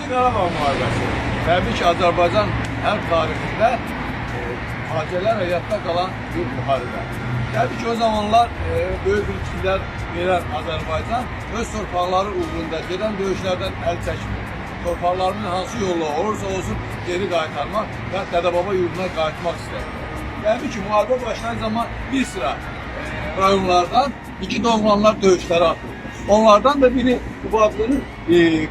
Qarabağ müharibəsi. Təbii ki, Azərbaycan hərb tarixində faciələr həyatda qalan bir müharibə. Təbii ki, o zamanlar böyük bir itkilər verən Azərbaycan öz torpaqları uğrunda gedən döyüşlərdən əl çəkmir. Torpaqlarının hansı yolla olursa olsun geri qaytarmaq və dədə-baba yurduna qayıtmaq istəyirlər. Təbii ki, müharibə başlayan zaman bir sıra rayonlardan iki doğulanlar döyüşlərə atıldı. Onlardan da biri Qubadlının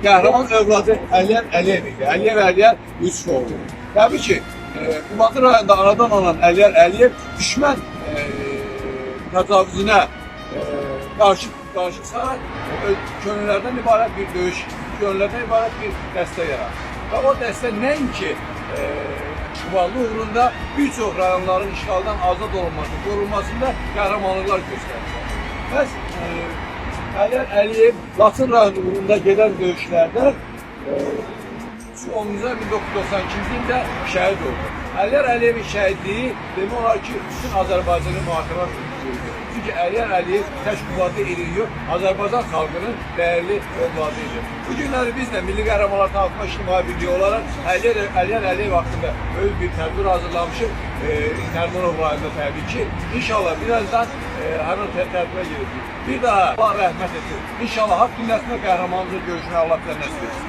qəhrəman övladı Əliyar Əliyev idi. Əliyev Əliyar Yusufoğlu. Təbii ki, Qubadlı rayonunda anadan olan Əliyar Əliyev düşmən təcavüzünə qarşı çıxaraq könüllərdən ibarət bir döyüş, könüllərdən ibarət bir dəstə yaratdı. Və o dəstə nəinki Qubadlı uğrunda bir çox rayonların işğaldan azad olunması, qorunmasında qəhrəmanlıqlar göstərdilər. Bəs Əliyar Əliyev Laçın rayonu uğrunda gedən döyüşlərdə 10-cu 1992-ci ildə şəhid oldu. Əliyar Əliyevin şəhidliyi demək olar ki, bütün Azərbaycanı mühakimə idi. Çünki Əliyar Əliyev tək Qubadlı ili yox, Azərbaycan xalqının dəyərli övladı idi. Bu günləri biz də Milli Qəhrəmanlar Tanıtma İctimai Birliyi olaraq Əliyar Əliyev haqqında böyük bir tədbir hazırlamışıq. Nərmanov rayonunda təbii ki. İnşallah birazdan həmin tədbirə gedəcəyik. Bir daha Allah rəhmət etsin. İnşallah haqq dünyasında qəhrəmanımızla görüşməyi Allah bizə nəsib etsin.